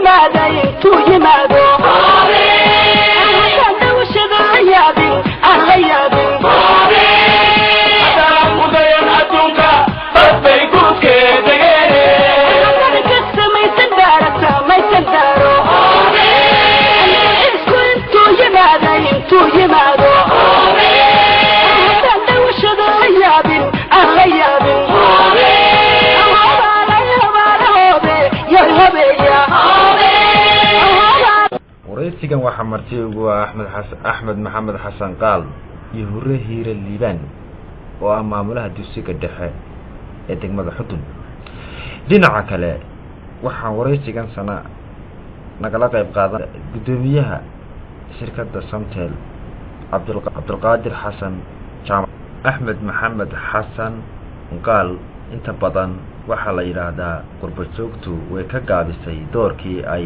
Yimaada intuu yimaado, haddaan dawashada la yaabin, aan la yaabin. Haddaan ku dayan adduunka, dad bay guudkeedageen. Haddaan ka samaysan daara, samaysan daaro, isku intuu yimaada, intuu yimaado, haddaan dawashada la yaabin, aan la yaabin. Hobaale, hobaale, hoobe yoy, hobeeya. Waraysigan waxaa marti ugu ah Axmed xas Axmed Maxamed Xasan Qaal iyo Hure Hiire Liibaan, oo ah maamulaha dugsiga dhexe ee degmada Xudun. Dhinaca kale, waxaan waraysigan sana nagala qayb qaadan guddoomiyaha shirkadda Samtel, Cabdulqaadir Xasan Jaamac. Axmed Maxamed Xasan Qaal, inta badan waxaa la yidhaahdaa qurba joogtu way ka gaabisay doorkii ay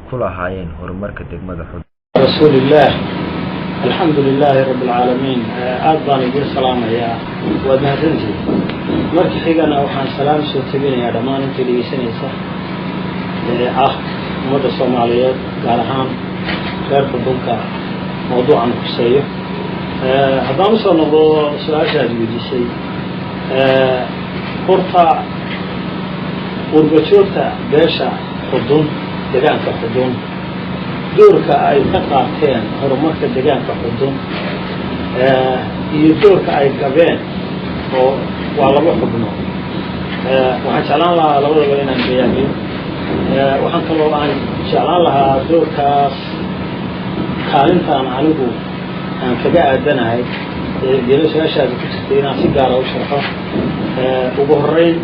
ku lahaayeen horumarka degmada Xudun. Rasuul illaah, alxamdu lilaahi rabbi alcaalamiin. Aad baan idiin salaamayaa, waad mahadsantihin. Marka xigana waxaan salaam soo teginayaa dhammaan intii dhegeysanaysa ee ah ummadda Soomaaliyeed, gaar ahaan reer Xudunka mawduucan khuseeyo. Haddaan usoo noqdo su-aasha aad weydiisay, horta qurba joogta beesha Xudun, degaanka Xudun, doorka ay ka qaateen horumarka degaanka Xudun iyo doorka ay gabeen oo waa laba xubno. Waxaan jeclaan lahaa labadaba inaan bayaamiyo. Waxaan kaloo aan jeclaan lahaa doorkaas kaalintaan anigu aan kaga aadanahay geelo su-aashaada ku jirtay inaan si gaara u sharxo. Ugu horeyn,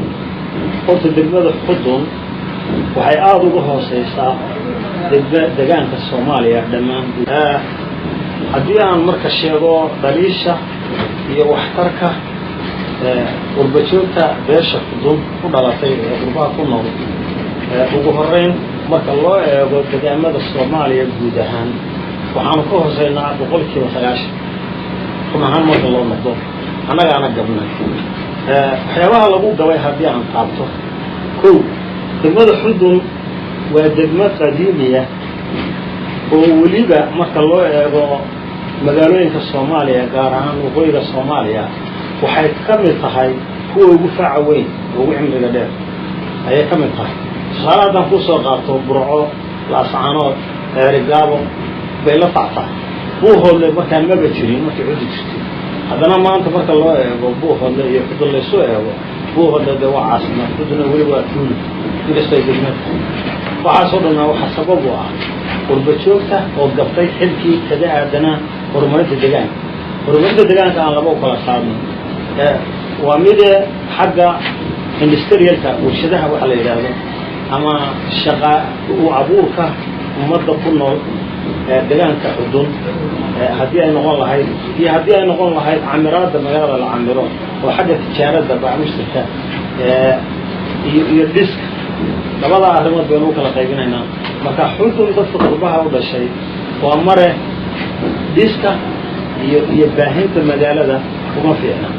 horta degmada Xudun waxay aada uga hooseysaa degma degaanka Soomaaliya dhammaan. Haddii aan marka sheego dhaliisha iyo waxtarka qurbajoogta beesha Xudun ku dhalatay ee qurbaha ku nool, ugu horeyn marka loo eego degaamada Soomaaliya guud ahaan, waxaanu ka hooseynaa 90%. Run ahaan marka loo noqdo, annagaana gabnay. Waxyaabaha lagu gabay haddii aan taabto, kow, degmada Xudun waa degmo qadiimiya oo weliba marka loo eego magaalooyinka Soomaaliya, gaar ahaan waqooyiga Soomaaliya, waxay ka mid tahay kuwa ugu faca weyn oo ugu cimriga dheer ayay ka mid tahay. Tusaale haddaan kusoo qaato, Burco, Laascaanood, Ceerigaabo bay la factaa. Buuhoodle markaan maba jirin markay Xudun jirtay. Haddana maanta marka loo eego Buuhoodle iyo Xudun laysu eego, Buuhoodle dee waa caasimad, Xudunna weli waa tuuli, inkastoo ay degma tahay. Waxaasoo dhanna waxaa sabab u ah qurba joogta oo gabtay xilkii kaga aadanaa horumarinta degaanka. Horumarinta degaanka aan laba u kala saarno. Waa mide xagga industrialka, warshadaha waxa la yidhaahdo, ama shaqa u abuurka ummadda ku nool degaanka Xudun haddii ay noqon lahayd, iyo haddii ay noqon lahayd camiraadda magaalada la camiro oo xagga tijaaradda, bacmushtarka iyo dhiska, labada arrimood baynu u kala qaybinaynaa. Marka Xudun dadka qurbaha u dhashay waa mare dhiska iyo baahinta magaalada kuma fiicna.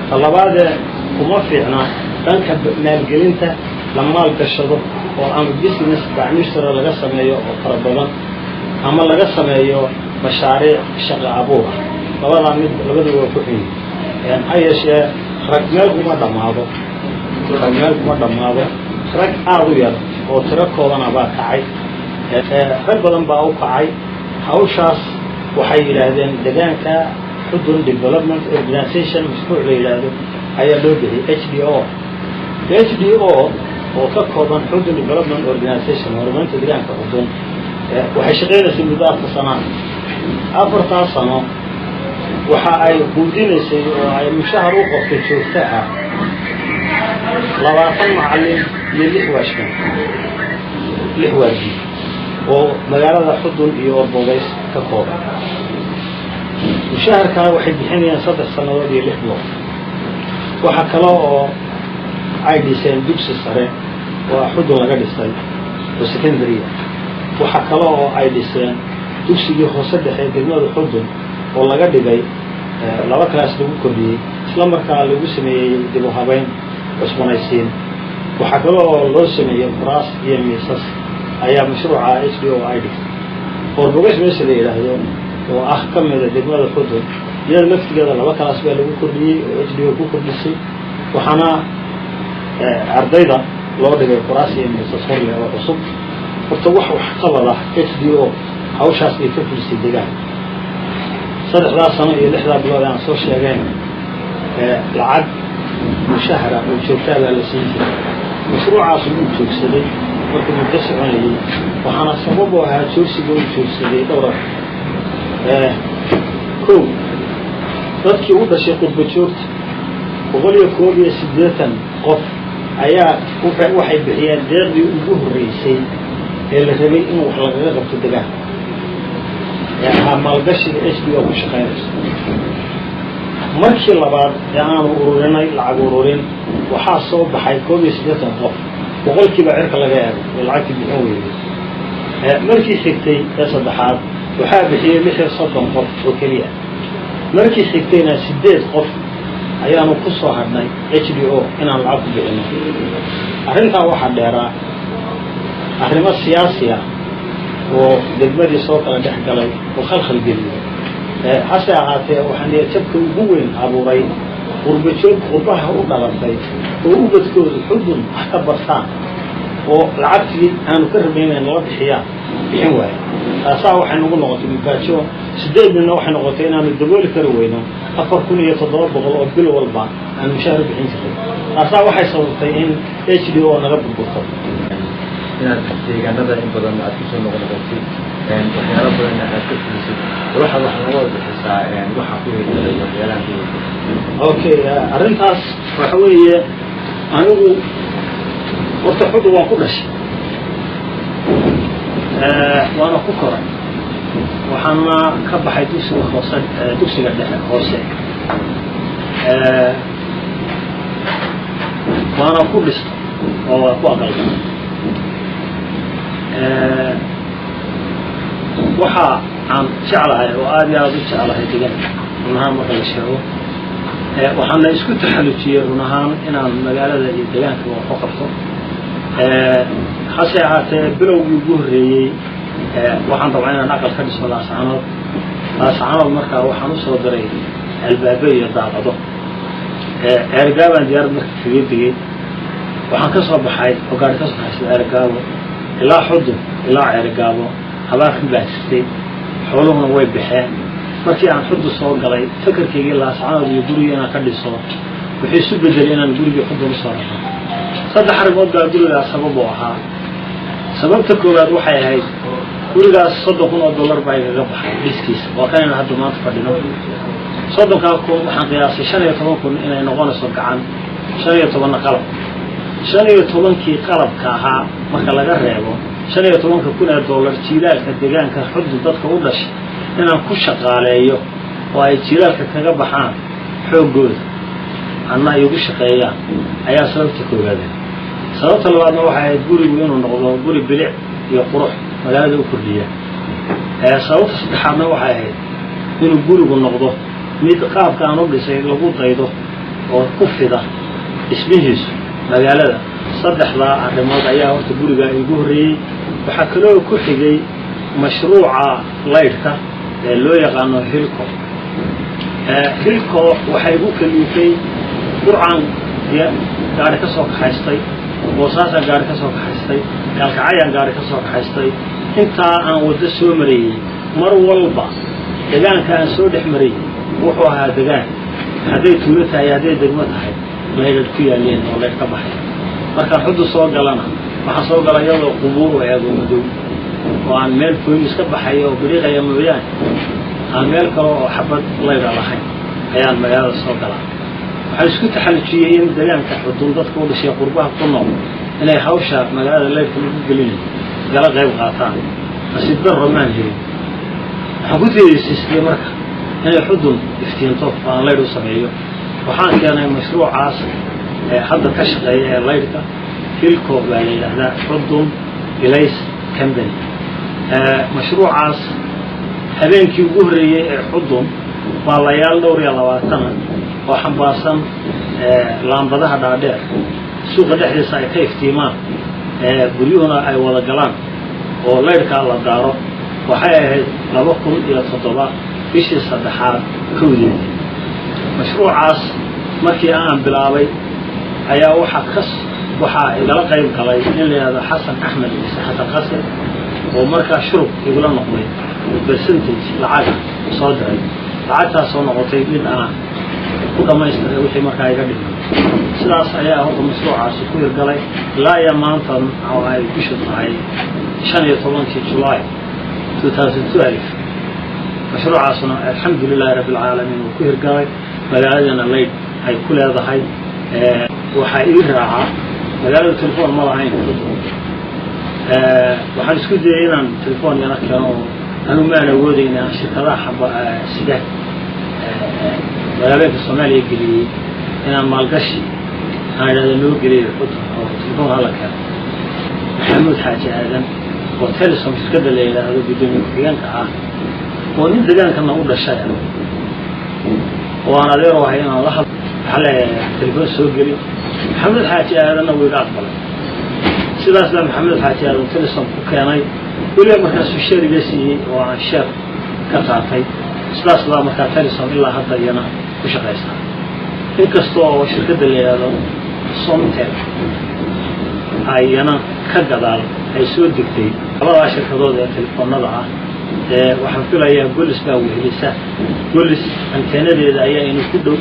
Ta labaadee, kuma fiicna dhanka maalgelinta la maalgashado oo ama business bacmushtara laga sameeyo oo fara badan, ama laga sameeyo mashaariic shaqa abuur ah. Labadaa mid, labaduba waa ku xun yihin. Ha yeeshee, rag meel kuma dhammaado, rag meel kuma dhammaado. Rag aada u yar oo tiro koodana baa kacay, rag badan baa u kacay hawshaas. Waxay yidhaahdeen degaanka Xudun Development Organization, mashruuc la yidhaahdo ayaa loo bixiyey HDO. HDO oo ka kooban Xudun Development Organization, horumarinta degaanka Xudun, waxay shaqaynaysay muddo 4 sanaa. 4-taas sano waxa ay quudinaysay oo ay mushahar u qortay joogto ah 20 macallin iyo lix watchman, lix waardiye oo magaalada Xudun iyo Orbogays ka kooban. Mushaharkaa waxay bixinayaan 3 sannadood iyo 6 bilood. Waxaa kale oo ay dhiseen dugsi sare oo Xudun laga dhisay oo secondary ah. Waxaa kale oo ay dhiseen dugsigii hoose dhexe degmada Xudun oo laga dhigay laba class, lagu kordhiyey, isla markaa lagu sameeyey dib u habeyn, cusbanaysiin. Waxaa kale oo loo sameeyey kuraas iyo miisas. Ayaa mashruuca HDO ay dhigtay. Orbogesh meesha la yidhaahdo oo ah ka mida degmada Xudun, iyada laftigeeda laba class baa lagu kordhiyey oo HDO ku kordhisay, waxaana ardayda loo dhigay kuraas iyo miisas horleh oo cusub. Horta wax waxqabad ah HDO hawshaas bay ka fulisay deegaanka 3-daa sano iyo 6-daa bilood aan soo sheegeen. Lacag mushahara oo joogtaa baa la siin jiray. Mashruucaas wuu joogsaday markuu muddo soconayay, waxaana sabab u ahaa joogsiga uu joogsaday dhowr arrin. Kow, dadkii u dhashay qurba joogta, 181 qof ayaa waxay bixiyeen deeqdii ugu horreysay ee la rabay in wax lagaga qabto degaanka ee ahaa maalgashiga HDO ku shaqaynayso. Markii labaad ee aanu ururinay lacag ururin, waxaa soo baxay 81 qof, boqolkiiba cirka laga eego ee lacagtii bixin weyday. Markii xigtay ee saddexaad waxaa bixiyey 36 qof oo keliya. Markii xigtayna sideed qof ayaanu ku soo hadhnay HDO inaan lacag ku bixino. Arrintaa waxaa dheeraa arrimo siyaasi ah oo degmadii soo kala dhex galay oo khalkhal geliyay. Hase ahaatee, waxaa niyadjabka ugu weyn abuuray qurbajoog qurbaha u dhalatay oo ubadkoodu Xudun wax ka bartaan oo lacagtii aanu ka rabnayn inay nala bixiyaan bixin waayo. Taasaa waxay nagu noqotay mubaajo. Sideed ninna waxay noqotay inaanu dabooli kari weyno 4700 oo bil walba aanu mushaar u bixin jiray. Taasaa waxay sababtay in HDO naga burburto. Inaad deegaanada in badan aad kusoo noqnoqotid, waxyaalo badanna aad ka fulisid, waxaad wax nooga bixisaa waxa ku hirgalay, waxyaalaha ku hirgalay? Okay, arrintaas waxa weeye, anigu horta Xudu waan ku dhashay, waana ku koray, waxaana ka baxay dugsiga hoose, dugsiga dhexe hoose, waana ku dhistay oo waa ku aqalgalay. Waxa aan jeclahay oo aada iyo aada u jeclahay deegaanka, run ahaan marka la sheego. Waxaana isku taxallujiyey run ahaan inaan magaalada iyo deegaanka wax ku qabto. Hase ahaatee, bilowgii ugu horreeyey waxaan rabaa inaan aqal ka dhiso Laascanood. Laascanood markaa waxaan usoo diray albaabo iyo daaqado. Ceergaabaan diyaarad marka kaga degay, waxaan ka soo baxay oo gaari ka soo baxay sida Ceergaabo ilaa Xudun ilaa Ceergaabo. Abaarkan baa jirtay, xooluhuna way baxeen. Markii aan Xudun soo galay, fakarkaygii Laascanood iyo gurigii inaan ka dhiso wuxuu isu bedelay inaan gurigii Xudun usoo raro. Saddex arrimood baa gurigaas sabab u ahaa. Sababta koowaad waxay ahayd gurigaas $30,000 baa igaga baxay dhiskiisa, waa kan aynu hadda maanta fadhino. 30-kaa kun waxaan qiyaasay 15,000 inay noqonayso gacan, 15-na qalab. 15-kii qalabka ahaa marka laga reebo, $15,000 jiilaalka deegaanka Xudun dadka u dhashay inaan ku shaqaaleeyo oo ay jiilaalka kaga baxaan xooggooda anna ay ugu shaqeeyaan ayaa sababta koowaada. Sababta labaadna waxay ahayd gurigu inuu noqdo guri bilic iyo qurux magaalada u kordhiya. Sababta saddexaadna waxay ahayd inuu gurigu noqdo mid qaabka aan u dhisay lagu daydo oo ku fida dhismihiisu magaalada. Saddexdaa arrimood ayaa horta gurigaa iigu horreeyey. Waxaa kaloo ku xigay mashruuca laydhka ee loo yaqaano Hilco. Hilco waxay igu kalifay Burcaan gaari ka soo kaxaystay, Boosaasaan gaari ka soo kaxaystay, Gaalkacayaan gaari ka soo kaxaystay. Intaa aan waddo soo marayey, mar walba degaanka aan soo dhex marayey wuxuu ahaa degaan, hadday tuulo tahay, hadday degmo tahay, laydhadh ku yaaleen oo laydh ka baxay. Markaan Xuddu soo galana, waxaan soo gala iyadoo qubuur u eego madow oo aan meel fooyis ka baxaya oo biriiqaya mooyaane aan meel kale oo xabad laydha lahayn ayaan magaalada soo galaa. Waxaan isku taxallujiyey in degaanka Xudun dadka u dhashay qurbaha ku nool inay hawsha magaalada laydhka lagu gelinayo gala qayb qaataan. Nasiib darro, maan helin. Waxaan ku tiirisiistay marka inay Xudun iftiinto oo aan laydh u sameeyo. Waxaan keenay mashruucaas ee hadda ka shaqeeya ee laydhka. Hilco baa la yidhaahdaa, Xudun Ilays Company. Mashruucaas habeenkii ugu horreeyey ee Xudun baalayaal dhowr iyo labaatana oo xambaarsan laambadaha dhaadheer suuqa dhexdiisa ay ka iftiimaan, guryuhuna ay wada galaan. Oo laydhkaa la daaro waxay ahayd 2007, bishii saddexaad 1-deedii. Mashruucaas markii aan bilaabay ayaa waxaa igala qayb galay in la yidhahdo Xasan Axmed Ciise, Xasan Qasir, oo markaa shurub igula noqday percentage lacaga soo diray. Lacagtaas soo noqotay mid aan ku dhammaystiray wixii markaa iga dhigay. Sidaas ayaa horta mashruucaasi ku hirgalay ilaa iyo maanta oo ay bishu tahay 15-kii July 2012. Mashruucaasna, alxamdu lilaahi rabbi alcaalamiin, uu ku hirgalay. Magaaladana layd ay ku leedahay. Waxaa ii raaca, magaalada telefoon ma lahayn. Waxaan isku dayay inaan telefoon yana keeno oo anu maan awoodayna shirkadaha xaba sida magaalooyinka Soomaaliya geliyey inaan maalgashi aan idhahda noo geliyo Xudun oo telefoon hala keeno. Maxamuud Xaaji Aadan oo Telesom shirkadda la yidhaahdo guddoomiye ku-xigeenka ah, oo nin degaankana u dhashay oo aan adeer ahay, inaan la hadlo, waxaa leeyahay telefoon soo geli. Maxamuud Xaaji Aadanna wuu iga aqbalay. Sidaas baa Maxamuud Xaaji Aadan Telesom ku keenay. Weliba markaasuu share iga siiyey oo aan share ka qaatay. Sidaas baa markaa Telesom ilaa hadda iyana ku shaqaysaa, inkasta oo shirkadda la yidhahdo Somtel ayana ka gadaal ay soo degtay. Labadaa shirkadood ee telefoonada ah ee waxaan filayaa Golis baa wehelisa. Golis anteenadeeda ayaa inu ku dhow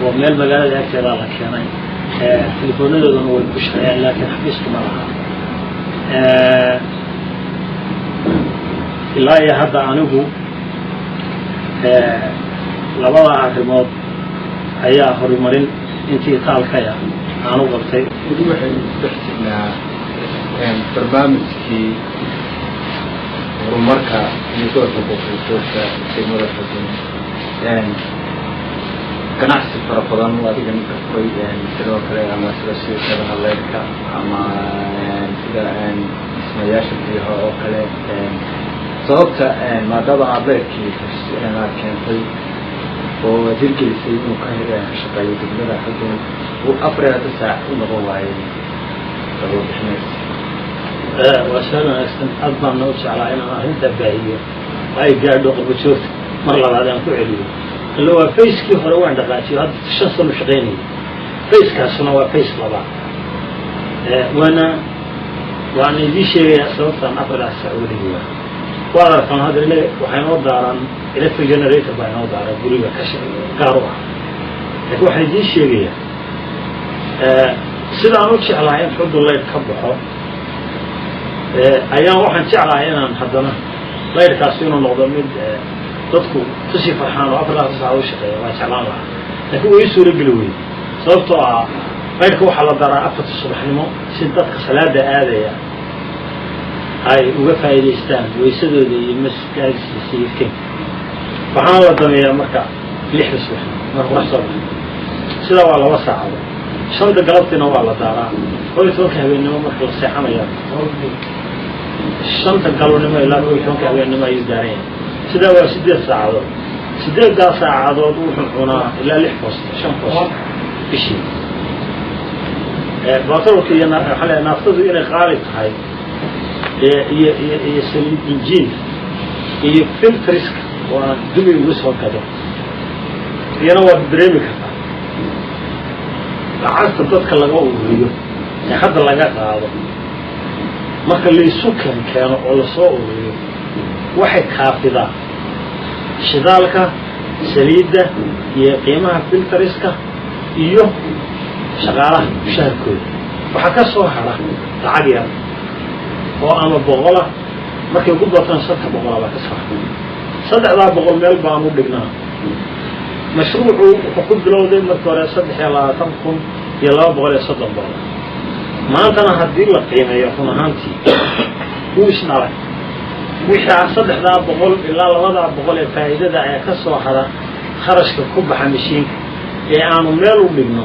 oo meel magaalada agteedaa la keenay. Telefoonadooduna way ku shaqeeyaan, laakiin xafiisku ma laha ilaa iyo hadda. Anigu labada arrimood ayaa horumarin intii taalkaya aan u qabtay. Weli waxaynu ku dhex jirnaa barnaamijkii horumarka iyo doorka qurbajoogta degmada Xudun. Ganacsi fara badan oo adiga ninka furay sidoo kale, ama sida shirkadaha leyrka ama sida dhismayaasha guryaha oo kale, sababta maadaama aada leyrkii aad keentay oo aad hirgelisay inuu ka shaqeeyo degmada Xudun, uu 24 saac u noqon waayey sabab bixinaysa? Waa su-aal wanaagsan. Aad baan noo jeclaa inaan arrintaa baahiyo oo ay gaadho qurbajoogta. Mar labaad aan ku celiyo, illa waa phase-kii hore waan dhaqaajiyo, hadda 5 sano shaqaynayay. Phase-kaasuna waa phase labaad. Waana idiin sheegayaa sababtaan 24 saac uga dhigi waayo. Waad arkaan hadda inaga waxaa inoo daaran electric generator baa inoo daaran guriga ka gaar u ah, laakiin waxaan idiin sheegayaa sidaan u jeclahay in Xudun laydh ka baxo ayaan waxaan jeclahay inaan haddana laydhkaasi inuu noqdo mid dadku kusii farxaan oo 24 saac u shaqeeya waan jeclaan lahaa, laakiin way suurageli weyey, sababtoo ah laydhka waxaa la daraa 4-ta subaxnimo si dadka salaada aadaya ay uga faa'iidaystaan weysadooda iyo masjidka iyo iftiinka. Waxaana la dameeyaa marka 6-da subaxnimo marka qorax soo baxo. Sidaa waa 2 saacadood. 5-ta galabtiina waa la daaraa, 11-ka habeennimo marka la seexanaya. 5-ta galabnimo ilaa 11-ka habeennimo ayuu daaran yahay. Sidaa waa 8 saacadood. 8-daa saacadood wuxuu cunaa ilaa lix foosto, shan foosto bishii. Batrolka iyo waxaa leeyahay naaftadu inay qaali tahay iyo saliid injiinka iyo filters-ka oo aan Dubay uga soo gado iyana waad dareemi kartaa. Lacagta dadka laga ururiyo ee hadda laga qaado, marka laysu keeno oo lasoo ururiyo, waxay kaafidaa shidaalka, saliidda iyo qiimaha filters-ka iyo shaqaalaha mushaharkooda. Waxaa ka soo hadha lacag yar oo ama 100-a, markay ku bataan 300-a baa ka soo hadha. 3-daa boqol meel baanu dhignaa. Mashruucu wuxuu ku bilowday markii hore $23,230. Maantana haddii la qiimeeyo, run ahaantii wuu isdhalay. Wixii 3-daa boqol ilaa 2-daa boqol ee faa'iidada ee ka soo hara kharashka ku baxa mashiinka ee aanu meel u dhigno,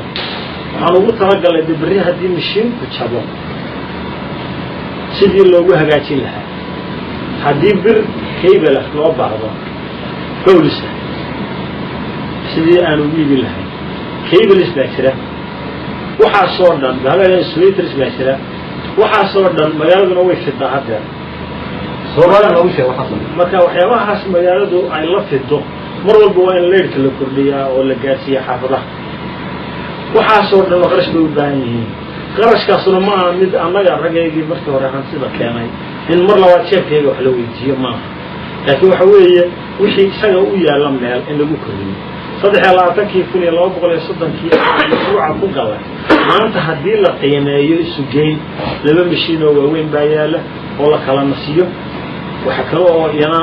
waxaan ugu talagalay de berri haddii mashiinku jabo sidii loogu hagaajin lahaa, haddii bir cable loo baahdo bowlisa sidii aan ugu iibin lahayn, cables baa jira, waxaasoo dhan insulators baa jira, waxaasoo dhan. Magaaladuna way fidaa haddeer. Soomaaliya loogu sheego waxaas. Marka waxyaabahaas magaaladu ay la fido, mar walba waa in leyrhka la kordhiyaa oo la gaarsiiya xaafadaha. Waxaasoo dhan oo qarash bay u baahan yihiin. Qarashkaasuna ma aha mid annaga raggaygii markii hore hantida keenay in mar labaad jeebkayga wax la weydiiyo maaha, laakiin waxa weeye wixii isaga u yaalla meel in lagu kordhiyo. 223,230-kii mashruuca ku galay, maanta haddii la qiimeeyo isu geyn, laba mashiin oo waaweyn baa yaalla oo la kala nasiyo. Waxa kale oo iyana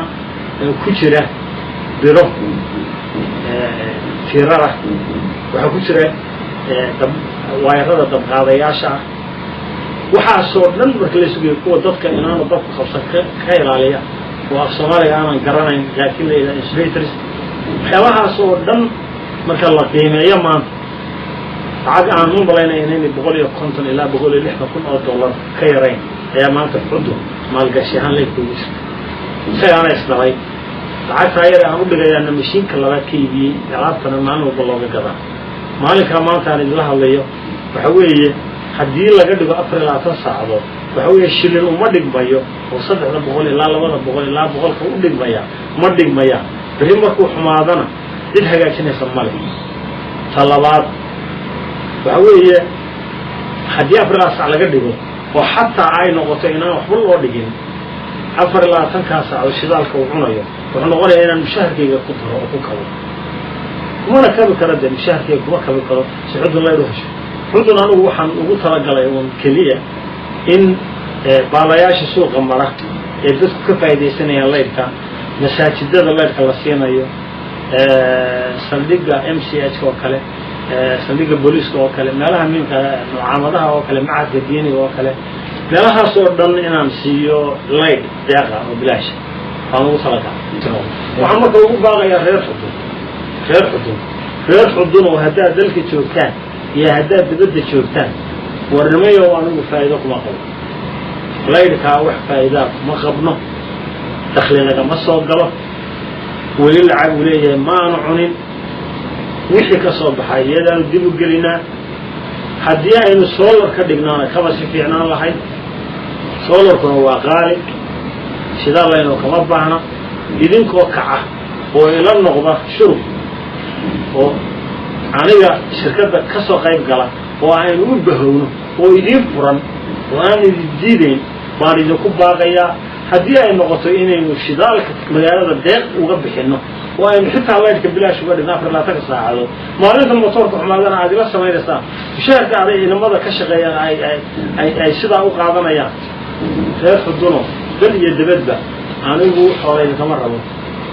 ku jira biro tiirara, waxaa ku jira waayarada dabqaadayaasha ah. Waxaasoo dhan marka la isugeeyo, kuwa dadka inaanu dabku qabsan ka ilaaliya oo af Soomaaliga aanan garanayn laakiin la yidhaha insulators, waxyaabahaas oo dhan marka la qiimeeyo, maanta lacag aan u malaynaya inaynay 150 ilaa 160 kun oo dollar ka yarayn ayaa maanta Xudun maalgashi ahaan leyrka ugu jirta. Isagaana isdhalay lacagtaa yar aan u dhigayaana mashiinka labaad ka iibiyey, alaabtana maalin walba looga gadaa. Maalinkaa maanta aan idinla hadlayo, waxa weeye haddii laga dhigo 24 saacadood, waxa weeye shilin uma dhigmayo oo 300 ilaa 200 ilaa 100-ka u dhigmaya ma dhigmaya. Berri markuu xumaadana cid hagaajinaysa male. Ta labaad waxa weeye haddii 24 saac laga dhigo oo xataa ay noqoto inaan waxba loo dhigin, 24-kaa saacood shidaalka uu cunayo wuxuu noqonayaa inaan mushaharkayga ku daro oo ku kabo. Kumana kabi karo dee, mushaharkayga kuma kabi karo si Xudun layr u hesho. Xudun anigu waxaan ugu talagalay uun keliya in baalayaasha suuqa mara ee dadku ka faa'iidaysanayaan laydhka, masaajidada laydhka la siinayo, saldhigga MCH oo kale, saldhigga booliiska oo kale, meelaha muhiimka, mucaamadaha oo kale, macadka diiniga oo kale, meelahaas oo dhan inaan siiyo laydh deeqa oo bilaasha baan ugu talagalay. Waxaan marka ugu baaqayaa reer Xudun, reer Xudun, reer Xudun oo haddaad dalka joogtaan iyo haddaad dibadda joogtaan, warnimayow, anigu faa'iido kuma qabo laydhkaa, wax faa'iidaa kuma qabno, dakhli nagama soo galo, weli lacag uu leeyahay ma aanu cunin. Wixii ka soo baxay iyadaanu dib u gelinaa. Haddii aynu solar ka dhignaana kaba si fiicnaan lahayd. Solarkuna waa qaali, shidaal laynu kama baahna. Idinkoo kaca oo ila noqda shuruk oo aniga shirkadda ka soo qayb gala oo aynu u bahowno oo idiin furan oo aan idin diidayn baan idinku baaqayaa. Haddii ay noqoto inaynu shidaalka magaalada deeq uga bixinno oo aynu xitaa laydhka bilaash uga dhigno 24-ka saacadood, maalinta motoorka xumaadana aad ila samaynaysaan, mushaharka aday inamada ka shaqeeyaan ay sidaa u qaadanayaan. Reer Xuduno, dal iyo dibadba, anigu xoola idinkama rabo.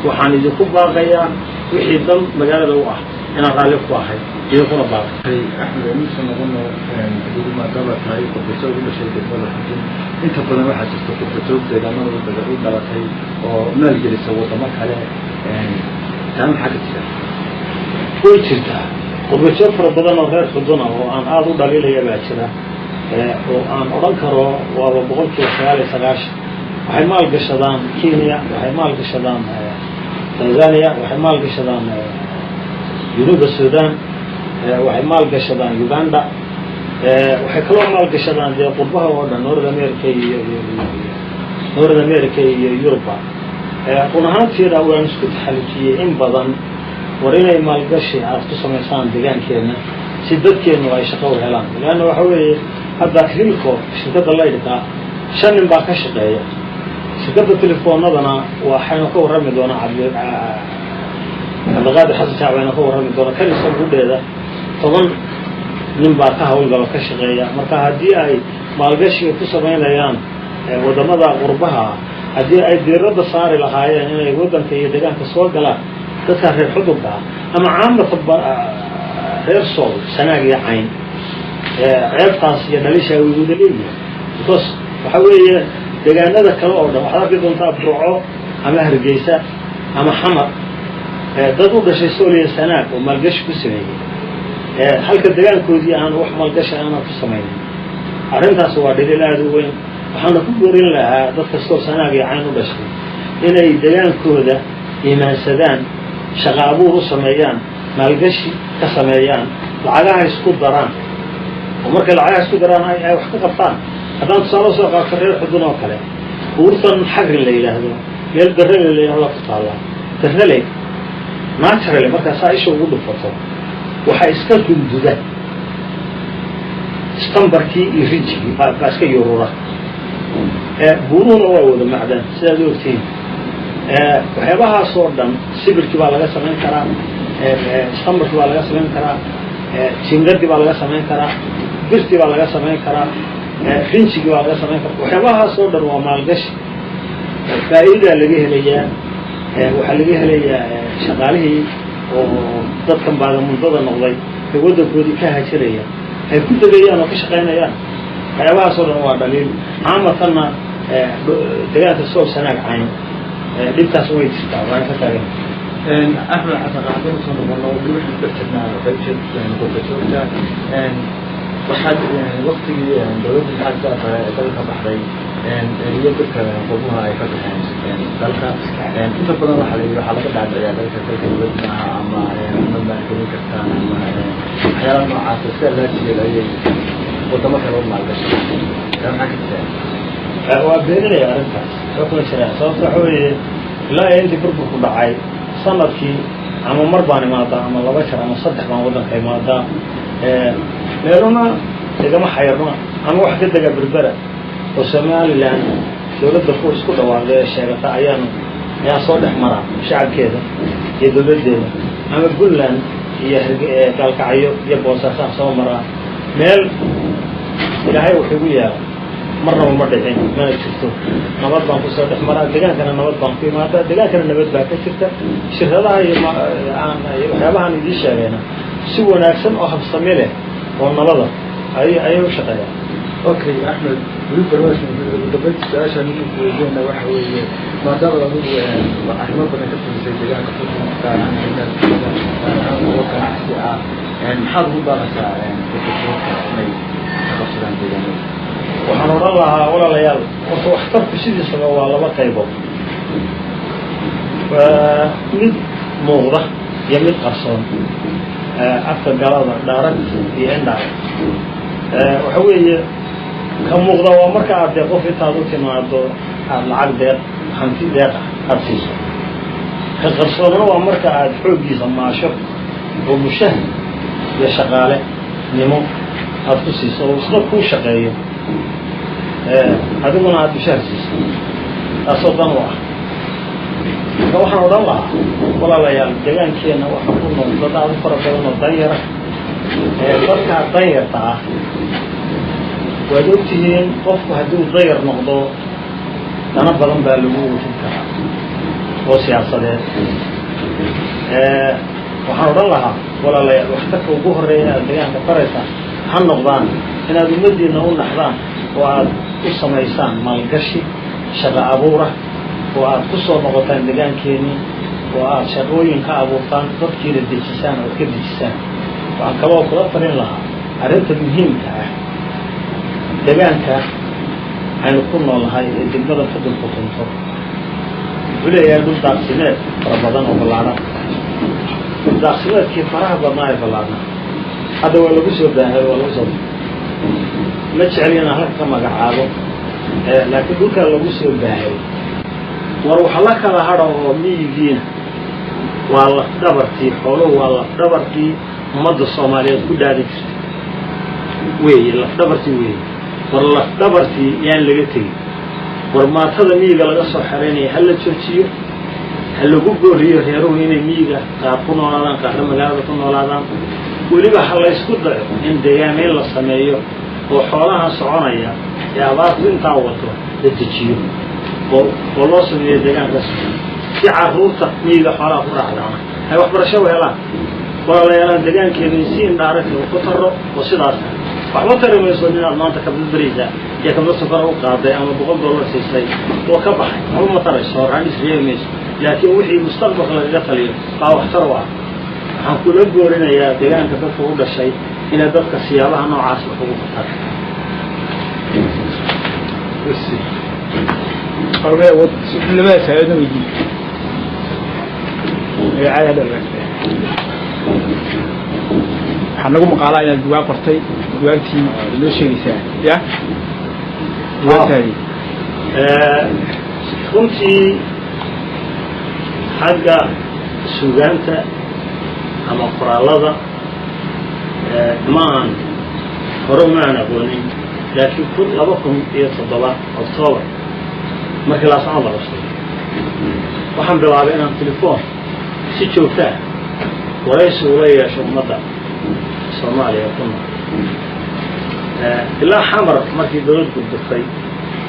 Waxaan idinku baaqayaa wixii dan magaalada u ah inaan raalli ku ahay, idinkuna baaqay. Axmed, aynuusa noqono adigu maadaama tahay qurbajoog u dhashay degmada Xudun. Inta badan waxaa jirta qurbajoog deegaamada u dhalatay oo maalgelisa wadamo kale. Taa maxaa ka jira? Way jirtaa. Qurbajoog fara badan oo reer Xuduna oo aan aada u dhaliilaya baa jira, oo aan odhan karo waaba 99% waxay maalgashadaan Kenya, waxay maalgashadaan Tanzania, waxay maalgashadaan Junuuba Sudan, waxay maalgashadaan Uganda, waxay kaloo maalgashadaan dee qurbaha oo dhan, North America iyo North America iyo Yuruba. Run ahaantiina waan isku taxallujiyey in badan war inay maalgashi aad ku samaysaan deegaankeenna si dadkeennu ay shaqo u helaan, leanna waxa weeye hadda Hilco, shirkadda laydhka, shan nin baa ka shaqeeya. Shirkadda telefoonadana waxaynu ka warrami doonaa Cabdiqaadir Xasan Jaac baynu ka warrami doonaa. Kan isaga gudheeda 10 nin baa ka hawlgalo, ka shaqeeya. Marka haddii ay maalgashiga ku samaynayaan wadamada qurbaha, haddii ay diiradda saari lahaayeen inay waddanka iyo deegaanka soo galaan dadka reer Xudunka ah ama caamata reer Sool, Sanaag iyo Cayn, ceebtaas iyo dhalishaa way wada leeyihin, because waxa weeye deegaanada kale oo dhan waxaad arki doontaa Burco ama Hargeysa ama Xamar dad u dhashay Sool iyo Sanaag oo maalgashi ku sameeyey, halka degaankoodii aan wax maalgashi aanan ku samaynin. Arrintaas waa dhaliil aada u weyn. Waxaana ku boorin lahaa dadka Sool, Sanaag iyo Cayn u dhashay inay degaankooda iimaansadaan, shaqa abuur u sameeyaan, maalgashi ka sameeyaan, lacagaha isku daraan, oo markay lacagaha isku daraan ay wax ka qabtaan. Haddaan tusaale soo qaato reer Xudun oo kale. Buurtan Xagrin la yidhaahdo, meel Darrele la yidhahdo ku taallaa. Darrele naturally markaa saa isha ugu dhufato, waxaa iska dunduda stambarkii iyo rijigii baa iska yurura. Buuruhuna waa wada macdan, sidaad u ogtihiin. Waxyaabahaasoo dhan sibirkii baa laga samayn karaa, stambarkii baa laga samayn karaa, jingadii baa laga samayn karaa, birtii baa laga samayn karaa, rinjigii baa laga samayn karaa. Waxyaabahaasoo dhan waa maalgashi, faa'iidaa laga helayaa. Waxaa laga helayaa shaqaalihii oo dadkan baadamundada noqday ee waddankoodii ka hajiraya ay ku degayaan oo ka shaqaynayaan. Waxyaabahaasoo dhan waa dhaliil. Caamatanna degaanka Sool, Sanaag, Cayn dhibtaas way jirtaa, waana ka taagan. Axmed Xasan, haddaynu soo noqono, weli waxaynu ku dhex jirnaa qaybta qurba joogta. Waxaad waktigii dowladda maxaad ee dalka baxday iyo dadka qurbuha ay ka baxeen dalka, inta badan waxaa la yidhi waxaa laga dhaadhiciyaa dalka dibad maaha ama ma maalgelin kartaan ama waxyaalaha noocaasa. Sida laajigeed ayay wadamo kale u maalgashay. Maxaa ka jirtaa? Waa beeninaya arrintaas, waxba kuma jiraan. Sababta waxa weeye, ilaa iyo intii burburku dhacay, sanadkii ama mar baan imaadaa ama laba jeer ama saddex baan waddanka imaadaa. Meeluna igama xayrno ama wax ka dega Berbera oo Somaliland dowladda ku isku dhawaaqday ee sheegata ayaan soo dhex maraa shacabkeeda iyo dowladdeeda, ama Puntland iyo Gaalkacyo iyo Boosaasaan soo maraa. Meel Ilaahay wuxuu igu yeelay marnaba ma dhicin, mana jirto. Nabad baan kusoo dhex maraa degaankana, nabad baan ku imaadaa degaankana, nabad baa ka jirta. Shirkadaha iyo aan waxyaabahaan idiin sheegayna si wanaagsan oo habsami leh oo nabada ayay u shaqeeyaan. Okay, Axmed, weli barnaamijka ugu dambeynta su-aasha ninka ku weydiinayna waxa weeye, maadaama adigu arrimo badan ka fulisay deegaanka Xudun, gaar ahaan deegaanka, gaar ahaan kuwa ganacsi ah, maxaad ugu baaqaysaa dadka inay ka qabsadaan deegaanada? Waxaan odhan lahaa, walaalayaal, horta waxtarku sidiisaba waa laba qaybood: waa mid muuqda iyo mid qarsoon, afka galada direct iyo indirect. Waxa weeye, ka muuqda waa marka aad dee qof intaad u timaado aada lacag deeq, hanti deeq ah aada siiso. Ka qarsoonna waa marka aad xooggiisa maasho oo mushah iyo shaqaale nimo aada ku siiso oo isna kuu shaqeeyo, adiguna aada mushahar siiso, taasoo dan u ah. Marka waxaan odhan lahaa, walaalayaal, deegaankeenna waxaa ku nool dad aada u fara badan oo danyara. Dadkaa danyarta ah waad ogtihiin, qofku haddii uu dayar noqdo dana badan baa lagu wufin karaa oo siyaasadeed. Waxaan odhan lahaa, walaalayaal, waxtarka ugu horreeya aad deegaanka taraysaan ha noqdaan inaad ummaddiina u naxdaan oo aad u samaysaan maalgashi shaqo abuura, oo aad ku soo noqotaan deegaankeenii, oo aad shaqooyin ka abuurtaan, dadkiina dejisaan oo ad ka dejisaan. Waxaan kaloo kula talin lahaa arrinta muhiimka ah: deegaanka aynu ku noolnahay ee degmada Xudun xukunto wuxuu leeyahay dhul daaqsimeed fara badan oo ballaadhan. Dhul daaqsimeedkii faraha badnaa ee ballaadhnaa hadda waa lagu soo baahay, waa lagu soo, ma jecel inaan halka ka magacaabo, laakiin dhulkaa lagu soo baahay. War waxa la kala hadha oo miyigiina waa lafdhabartii xooluhu, waa lafdhabartii ummadda Soomaaliyeed ku dhaadin jirtay weeye, lafdhabartii weeye. War lafdhabartii yaan laga tegin. War maatada miyiga laga soo xeraynaya ha la joojiyo, ha lagu booriyo reeruhu inay miyiga qaar ku noolaadaan, qaarna magaalada ku noolaadaan. Weliba ha laysku dayo in deegaameyn la sameeyo oo xoolaha soconaya ee abaartu intaa wato la dejiyo oo loo sameeyo deegaankaas, si carruurta miyiga xoolaha ku raacdaana ay waxbarasho u helaan. Walaalayaalaan, deegaankeenu si indhaaragta ku taro oo sidaas waxba tari mayso inaad maanta kabdad beriisa iyo kabdad sokora u qaaday ama $100 siisay oo ka baxay. Waxba ma tarayso, horaan isreebi mayso, laakiin wixii mustaqbalka lagaga taliyo baa waxtar u ah. Waxaan kula boorinayaa deegaanka dadka u dhashay inay dadka siyaabaha noocaas wax ugu qabtaan. Bas labada su-aaloodna weydiin magacaada hadha. Waxaa nagu maqaalaa inaad bugaag qortay. Bugaagtii noo sheegaysaa ya bugaagtaadii? Runtii xagga suugaanta ama qoraallada ma aan hore uma aan aqoonin, laakiin 2007 Octoobar markii Laascanood la qabsaday, waxaan bilaabay inaan telefoon si joogta ah waraysi ula yeesho ummadda Soomaaliya ku nool ilaa Xamar. Markii dowlad burburtay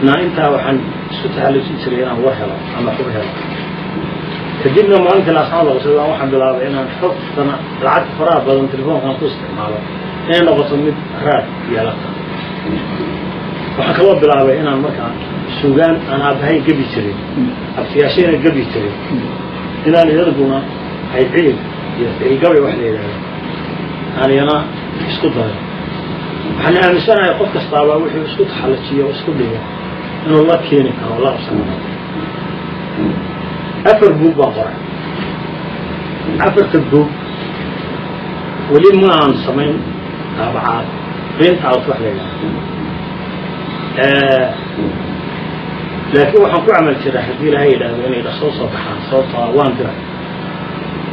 na intaa waxaan isku taxallujin jiray inaan war helo ama xog helo. Kadibna maalintii Laascanood la qabsaday waxaan bilaabay inaan xogtana lacagta faraha badan telefoonkan ku isticmaalo inay noqoto mid raad yeelata. Waxaan kaloo bilaabay inaan markaa suugaan aan aabbahay gebi jirin, abtiyaashayna gebi jirin, inaan iyadguna ay ciil iyo ciilgabay wax la yidhahdo aan iyana isku dayo. Waxaan aaminsanahay qof kastaaba wuxuu isku taxallajiyo o isku dhigo inuu la keeni karo o la qabsan karo. Afar buug baan qoray. Afarta buug weli ma aan samayn daabacaad, print out wax la yidhahdo, laakiin waxaan ku camal jiraa haddii Ilaahay yidhaahdo inay dhaqso soo baxaan, sababtoo ah waan diray.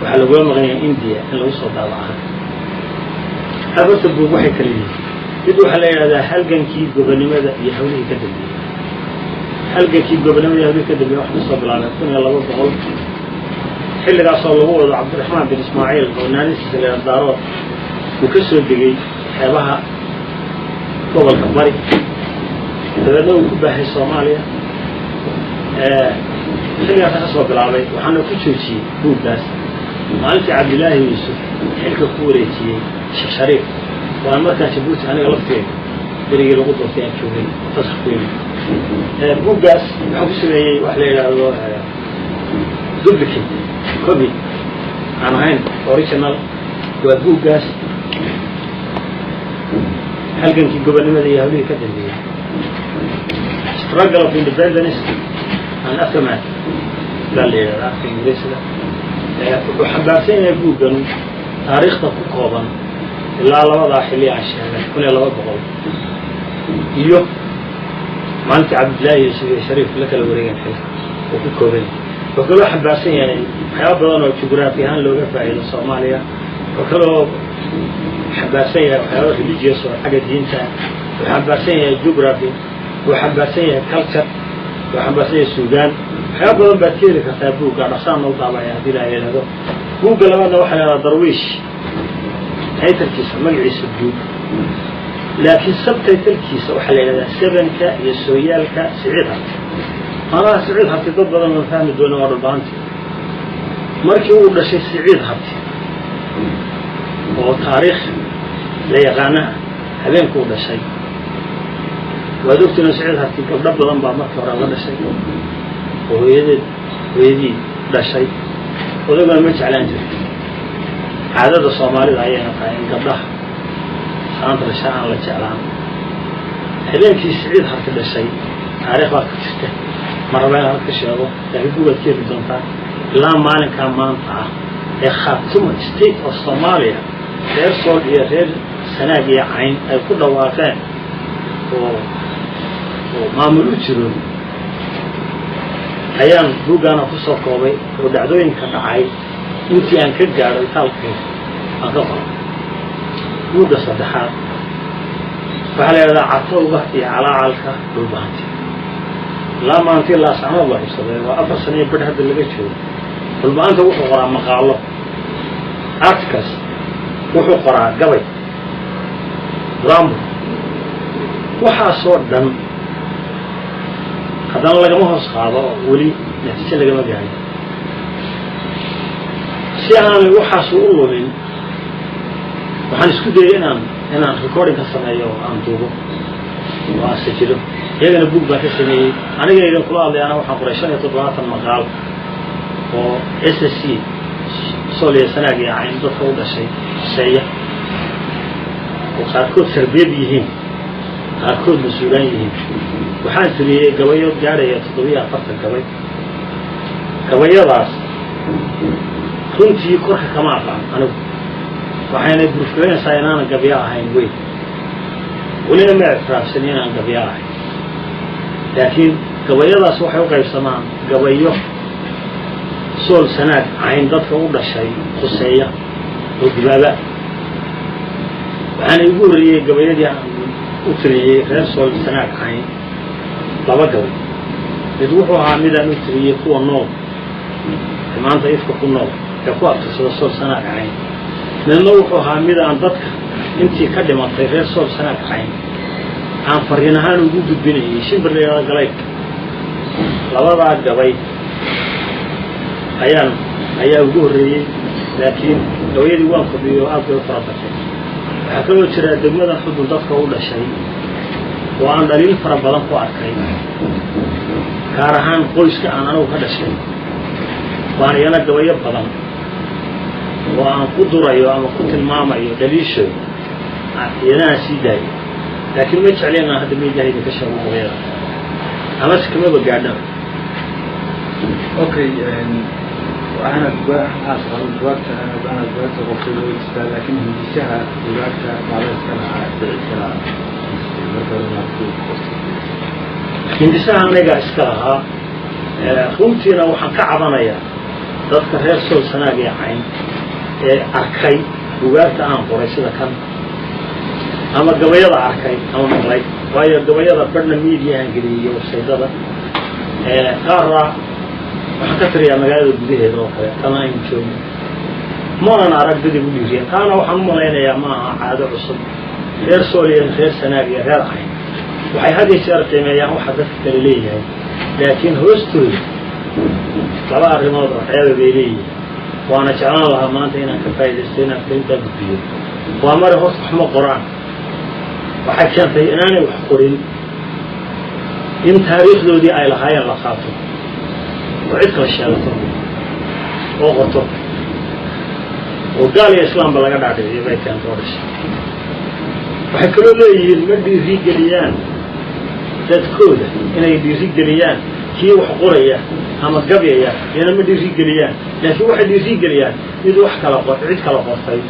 Waxaa lagula maqan yahay India in lagu soo daabaca. Afarta buug waxay kala yihiin: mid waxaa la yidhahdaa Halgankii Gobonimada iyo Hawlihii Ka Dambeeyey. Halgankii Gobonimada iyo Hawlihii Ka dambeeyey waxaa kusoo bilaabay 1200, xilligaasoo lagu wado Cabdiraxmaan bin Ismaaciil oo naanisiisa la Daarood uu ka soo degay xeebaha gobolka Bari, dabeedna uu ku baahay Soomaaliya. Xilligaasa ka soo bilaabay, waxaana ku joojiyey buuggaas maalintii Cabdilaahi Yuusuf xilka ku wareejiyey Sheekh Shariif, oo aan markaa Jabuuti aniga lafteeda berigii lagu doortay aan joogay fasax ku yimid. Buuggaas waxaan ku sameeyey wax la yidhaahdo duplicate copy aan ahayn original. Waa buuggaas, Halgankii Gobonimada iyo Hawlihii Ka Dambeeyey, Struggle of Independence and Aftermath baa la yidhahdaa afka Ingiriisiga. Wuxuu xambaarsan yahay buugganu taariikhda ku kooban ilaa labadaa xilli aan sheegay, 1200 iyo maalintii Cabdillaahi Yuusuf iyo Shariif la kala wareegeen xilka uu ku kooban yahay. Wuxuu kaloo xambaarsan yahay waxyaaba badan oo jugraafi ahaan looga faa'iido Soomaaliya. Wuxuu kaloo xambaarsan yahay waxyaaba religious oo xagga diinta. Wuxuu xambaarsan yahay geography, wuxuu xambaarsan yahay culture, wuxuu xambaarsan yahay suugaan. Waxyaaba badan baad ka heli kartaa buugga. Dhaqsaan noo daabaya haddii la yidhahdo. Buugga labaadna waxaa la yidhahdaa Darwiish, title-kiisa, magaciisa guud, laakiin subtitle-kiisa waxaa la yidhahdaa Sevenka iyo Sooyaalka Siciid Harti. Maanaha Siciid Harti dad badan ma fahmi doona, waa Dhulbahanti. Markii uu dhashay Siciid Harti oo taariikh la yaqaana, habeenkuu dhashay, waad ogtiin, Siciid Harti gabdho badan baa markii hore la dhashay oo hooyadeed hooyadii dhashay. Odaguna ma jeclaan jirto, caadada Soomaalida ayayna tahay in gabdhaha saanta dhasha aan la jeclaan. Habeenkii Siciid Harti dhashay, taariikh baa ku jirta, ma raba inaan halka sheego, laakiin bugaad ka heli doontaa. Ilaa maalinkaa maanta ah ee Khaatuma State of Somalia reer Sool iyo reer Sanaag iyo Cayn ay ku dhawaaqeen oo maamul u jiro, ayaan buuggaana ku soo koobay oo dhacdooyinka dhacay intii aan ka gaadho itaalkayga aan ka qoray. Buugga saddexaad waxaa la yidhahdaa Catowga iyo Calaacalka Dhulbahanti. Ilaa maantii Laascanood la qabsaday, waa 4 sano iyo badh hadda laga joogo, Dhulbahanta wuxuu qoraa maqaalo, articles, wuxuu qoraa gabay, rambo, waxaasoo dhan. Haddana lagama hoos qaado oo weli natiijo lagama gaarin. Si aanay waxaasu u lumin, waxaan isku dayay inaan recording ka sameeyo oo aan duubo oo aan sajilo. Iyagana buug baan ka sameeyey. Aniga idin kula hadlay ana waxaan qoray 75 maqaal oo SSC, Sool iyo Sanaag iyo Cayn, dadka u dhashay huseeya, oo qaarkood sarbeeb yihiin, qaarkood mas-uulaan yihiin. Waxaan tiriyey gabayo gaadhaya 47 gabay. Gabayadaas runtii korka kama aqaan anigu, waxayna burfurinaysaa inaanan gabyo ahayn weyn, welina ma ictiraafsan inaan gabyo ahayn, laakiin Gabayadaas waxay u qaybsamaan gabayo Sool, Sanaag, Cayn dadka u dhashay khuseeya oo gubaaba. Waxaana igu horreeyey gabayadii aan u tiriyey reer Sool, Sanaag, Cayn laba gabay. Mid wuxuu ahaa midaan u tiriyey kuwa nool ee maanta ifka ku nool ee ku abtirsada Sool, Sanaag, Cayn. Midna wuxuu ahaa mid aan dadka intii ka dhimatay reer Sool, Sanaag, Cayn aan fariin ahaan ugu gudbinayay, shimbir la yidhahdo galaydka. Labadaa gabay ayaa ugu horreeyey, laakiin gabayadii waan kordhiyey oo aad bay u fara batay. Waxaa kaloo jira degmada Xudun dadka u dhashay oo aan dhaliil fara badan ku arkay, gaar ahaan qoyska aan anigu ka dhashay, waan iyana gabayo badan oo aan ku durayo ama ku tilmaamayo dhaliishooda iyana aan sii daayo, laakiin ma jecli inaan hadda media idinka sheego gabayada, amase kamaba gaadhaba. Okay, waxaana bugaagta ana bugaagta qortay way jirtaa, laakiin hindisaha bugaagta maada iska lahaa, cid kala marka hore maad ku qortay? Hindisaha anagaa iska lahaa. Runtiina waxaan ka cabanayaa dadka reer Sool, Sanaag iyo Cayn ee arkay bugaagta aan qoray sida kan ama gabayada arkay ama maqlay, waayo gabayada badhna mediahan geliyey iyo website-yada qaarna waxaan ka tiriyaa magaalada gudaheeda oo kale tan aynu joogno. Maanan arag dad igu dhiiriya. Taana waxaan u malaynayaa ma aha caado cusub. Reer Sool iyo reer Sanaag iyo reer Cayn waxay had iyo jeer qiimeeyaan waxa dadka kale leeyahay, laakiin hoostooda laba arrimood oo ceeba bay leeyihiin. Waana jeclaan lahaa maanta inaan ka faa'iidaysto inaan fariintaa gudbiyo. Waa mare, horta wax ma qoraan. Waxay keentay inaanay wax qorin in taariikhdoodii ay lahaayeen la qaato oo cid kala sheegato oo qorto oo gaal iyo islaamba laga dhaadhiciyo bay keento oo dhashay. Waxay kaloo leeyihiin ma dhiirigeliyaan dadkooda inay dhiirigeliyaan kii wax qoraya ama gabyaya, iyana ma dhiirigeliyaan, laakiin waxay dhiirigeliyaan mid wax kala cid kala qortay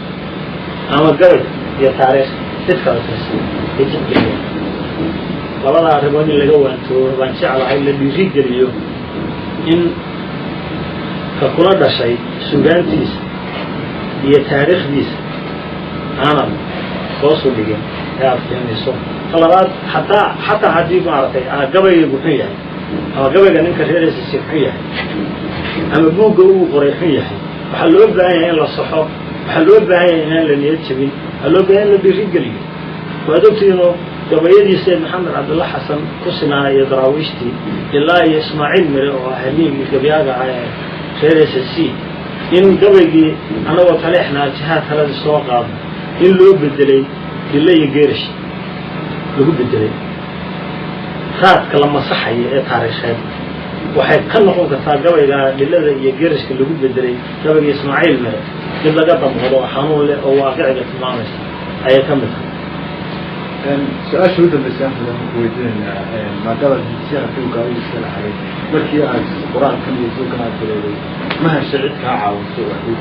ama gabay iyo taariikh cid kala tirsan ay tixgeliyaan. Labada arrimood in laga waantoobo baan jeclahay, la dhiirigeliyo in ka kula dhashay sugaantiisa iyo taariikhdiisa aanad hoos u dhigin ee aad qiimayso. Ta labaad, xataa haddii maaragtay gabaygu xun yahay ama gabayga ninka reeraysiisi xun yahay ama buugga uu qoray xun yahay, waxaa loo baahan yahay in la saxo. Waxaa loo baahan yahay inaan la niyad jabin. Waxaa loo baahan yahay in la dhiirigeliyo. Waad ogtihiinoo gabayadii Sayid Maxamed Cabdulla Xasan ku sinaa iyo Daraawiishtii ilaa iyo Ismaaciil Mire oo hamiigii gabyaaga ah ee reer SSC, in gabaygii annagoo taleexnaa jihaad taladii soo qaadno in loo bedelay dille iyo geerash lagu bedelay. Raadka la masaxayo ee taariikheed waxay ka noqon kartaa gabayga dhilada iyo geerashka lagu bedelay gabayga Ismaaciil Mire mid laga damqado oo xanuun leh oo waaqiciga tilmaamaysa ayay ka mid tahay. Su-aasha ugu dambaysa, Axmed, waxaan ku weydiinaynaa, maadaama hindisaha buugga adigu iska lahayd, markii aad qur-aankan iyo buuggan aad bilowday, ma heshay cid kaa caawiso wax kuu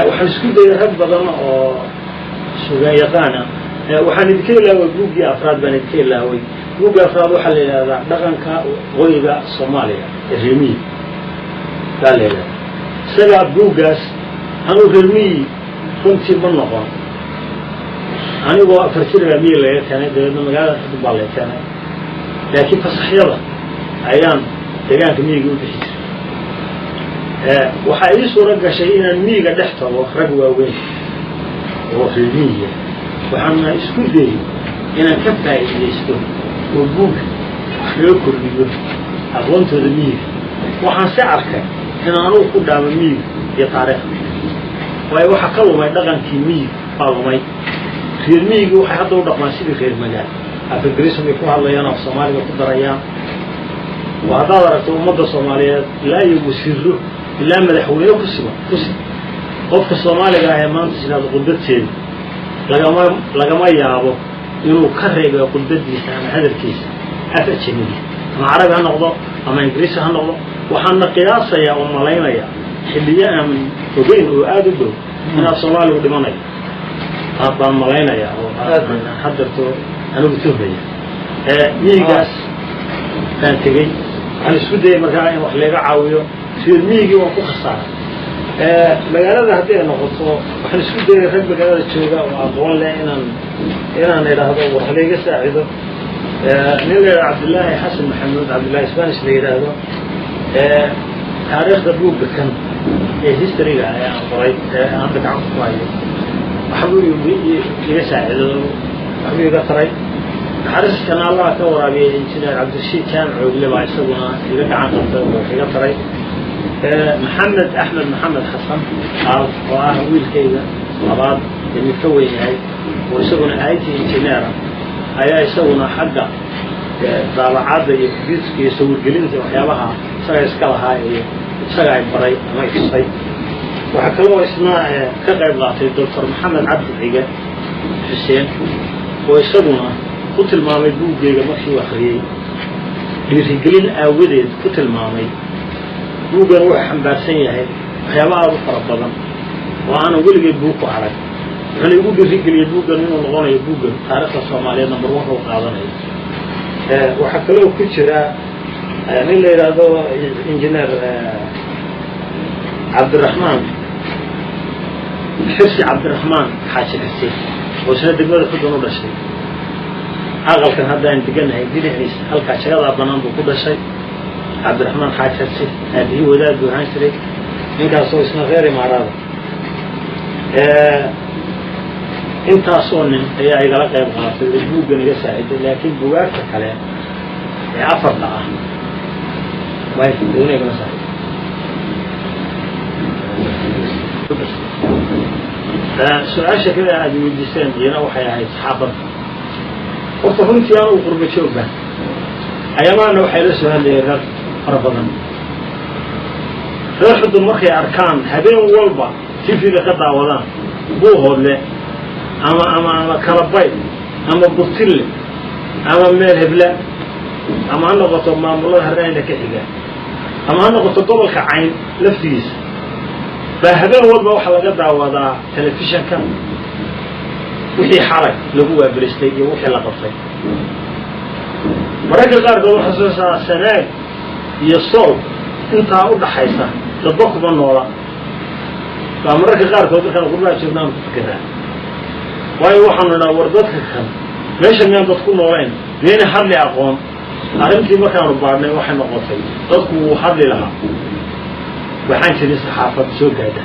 Waxaan isku dayay rag badan oo sugaan yaqaana. Waxaan idinka ilaaway buuggii afraad baan idinka ilaaway. Buugga afraad waxaa la yidhahdaa Dhaqanka Qoyga Soomaaliya ee Reer Miyi baa la yidhahdaa. Isagaa buuggaas anuu reer miyi runtii ma noqon. Anigoo 4 jir baa miyi laga keenay, dabeedna magaalada Xudun baa laga keenay, laakiin fasaxyada ayaan deegaanka miyiga u bixi jiray. Waxaa ii suuro gashay inaan miyiga dhex tago rag waaweyn oo reer miyiga, waxaana isku dayey inaan ka faa'iidaysto oo buugga wax kaga kordhiyo aqoontooda miyiga. Waxaan si arkay inaan anugu ku dhaamo miyiga iyo taariikhda, waayo waxaa ka lumay dhaqankii miyiga baa lumay. Reer miyigii waxay hadda u dhaqmaan sidii reer magaal. Af Ingiriis bay ku hadlayaan, af Soomaaliga ku darayaan. Oo haddaad aragto ummadda Soomaaliyeed ilaa iyo wasiiro ilaa madaxweyne ku siman kusi qofka Soomaaliga ah ee maanta sidaad khudbadteeda lagama yaabo inuu ka reebo khudbadiisa ama hadalkiisa af ajanabi, ama Carabi ha noqdo ama Ingiriisi ha noqdo. Waxaana qiyaasayaa oo malaynaya xilliyo aan ogeyn oo aada u dhow inaad Soomaaligu dhimanayo baan malaynayaa oo haddarto anigu tuhmaya miyigaas. Baan tegey, waxaan isku dayay markaa in wax layga caawiyo. Reer miyigii waan ku khasaaray. Magaalada haddii ay noqoto, waxaan isku dayay rag magaalada jooga oo aqoon leh inaan idhaahdo wax layga saacido. Nin la yidhahdo Cabdillaahi Xasan Maxamuud, Cabdillahi Spanish la yidhaahdo, taariikhda buugga kan ee historyga ee aan qoray ee aan hadda gacanta ku hayo waxbuu iga saacido, waxbuu iga taray. Naxariistana Allah ka waraabiyay Injineer Cabdirashiid Jaamac Oogle baa isaguna iga gacan qabtay oo wax iga taray. Maxamed Axmed Maxamed Xasan Qaal, oo ah wiilkayga labaad ee mid ka weyn yahay, oo isaguna IT engineer ayaa isaguna xagga daabacadda iyo computerka iyo sawirgelinta, waxyaabaha isaga iska lahaa iyo isaga ay baray ama itusay. Waxaa kaloo isna ka qayb qaatay Doctor Maxamed Cabdi Cige Xuseen, oo isaguna ku tilmaamay buuggeyga markii uu akhriyey dhiirigelin aawadeed ku tilmaamay buuggan wuxuu xambaarsan yahay waxyaaba aada u fara badan oo aanan weligay buug ku arag, wuxuuna igu dhiirigeliyey buuggan inuu noqonayo buuggan taariikhda Soomaaliyeed number one ka u qaadanayo. Waxaa kaloo ku jira nin la yidhaahdo Engineer Cabdiraxmaan Xirsi, Cabdiraxmaan Xaaji Xirsi, oo isna degmada Xudun u dhashay. Aqalkan hadda aan deganahay dhinaciisa halkaa jagadaa banaan buu ku dhashay Cabdiraxmaan Xaaji Xirsi. Aabihii wadaad buu ahaan jiray, ninkaasoo isna reer Imaaraada. Intaasoo nin ayaa igala qayb qaatay oo buuggan iga saaciday, laakiin bugaagta kale ee afarta ah may doona igama saaciday. Su-aasha kale aad weydiiseen iyana waxay ahayd saxaafadda. Horta runtii anugu qurba joogba ayamaana waxay la soo hadlayeen reer fara badan. Reer Xudun markay arkaan habeen walba TV-ga ka daawadaan Buuhoodle ama Kalabay ama Burtille ama meel hebla, ama ha noqoto maamulada hareena ka xiga, ama ha noqoto gobolka Cayn laftigiisa, baa habeen walba waxaa laga daawadaa telefishanka wixii xalay lagu waaberistay iyo wixii la qabtay. Mararka qaarkood waxaa soo saaraa Sanaag iyo Sool intaa u dhaxaysa dadba kuma noola. Baa mararka qaarkood markaan qurbaha joogna aan ku fikiraa, waayo waxaanu idhaha, war dadka kan meesha miyaan dad ku noolayn? Miyayna hadli aqoon? Arrintii markaanu baadhnay waxay noqotay dadku wuu hadli lahaa, waxaan jirin saxaafad soo gaadha,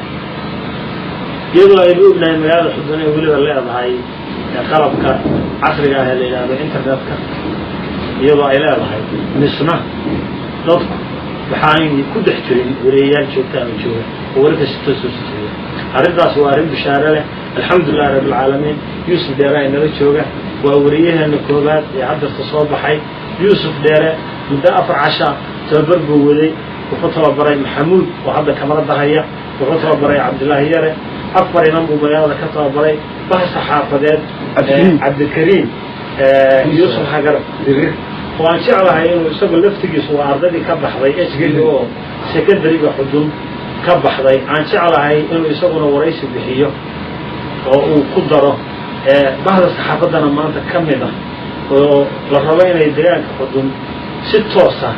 iyadoo aynu ognahay magaalada Xudun ay weliba leedahay qalabka casriga ah ee la yidhaahdo internetka, iyadoo ay leedahay, misna dadku waxaanay ku dhex jirin wareeyayaal joogta ama jooga oo wararka si toos soo siteeya. Arrintaas waa arrin bishaare leh, alxamdulilahi rabbilcaalamiin. Yuusuf Dheere ay nala jooga, waa wariyaheena koowaad ee haddarta soo baxay. Yuusuf Dheere muddo 4 casha tababar buu waday. Wuxuu tababaray Maxamuud oo hadda kamarada haya, wuxuu tababaray Cabdillaahi Yare, afar inan buu magaalada ka tababaray bah saxaafadeed. Cabdikariim Yuusuf Hagar Dirir, oo aan jeclahay inuu isagu laftigiisu waa ardaydii ka baxday h o secondaryga Xudun ka baxday, aan jeclahay inuu isaguna waraysi bixiyo oo uu ku daro bahda saxaafaddana maanta ka mid ah, oo la rabo inay deegaanka Xudun si toosa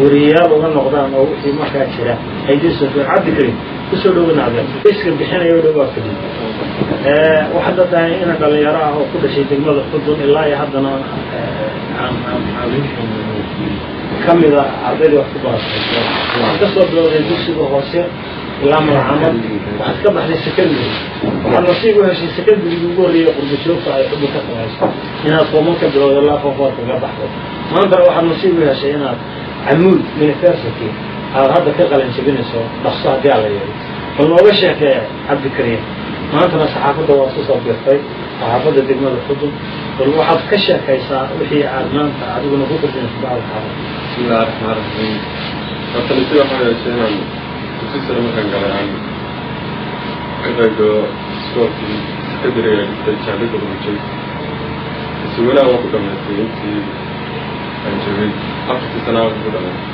wariyayaal uga noqdaan oo wixii markaa jira ay diisoo. Cabdikariim, kusoo dhowna iska bixinayo dhow waa fadhiy. Waxaad la tahay ina dhalinyaro ah oo ku dhashay degmada Xudun, ilaa iyo haddana aan ka mida ardaydii wax ku baratay. Waxaad ka soo bilowday dugsiga hoose ilaa malcamad, waxaad ka baxday secondary, waxaad nasiib u heshay secondarygii ugu horreeyay qurba joogta ay Xudun ka samayso inaad form one ka bilowday ilaa form four kaga baxday. Maantana waxaad nasiib u heshay inaad Camuud University aad hadda ka qalin jabinayso dhaqso haddii alla yeelo. Bal nooga sheekee, Cabdikariim, maantana saxaafadda waad kusoo birtay, saxaafadda degmada Xudun. Bal waxaad ka sheekaysaa wixii aad maanta adiguna ku kordhinayso bacda saxaafadda. Bismi illahi raxmaan raxiim. Horta nasiib waxaan yeeshay inaan dugsi sare markaan galay aan ka qayb galo iskoolkii secondary-ga dhigtay jaamacadda Qurbajoog. Si wanaag waan ku dhamaystay intii aan joogay, 4-tii sana waan ku dhamaystay.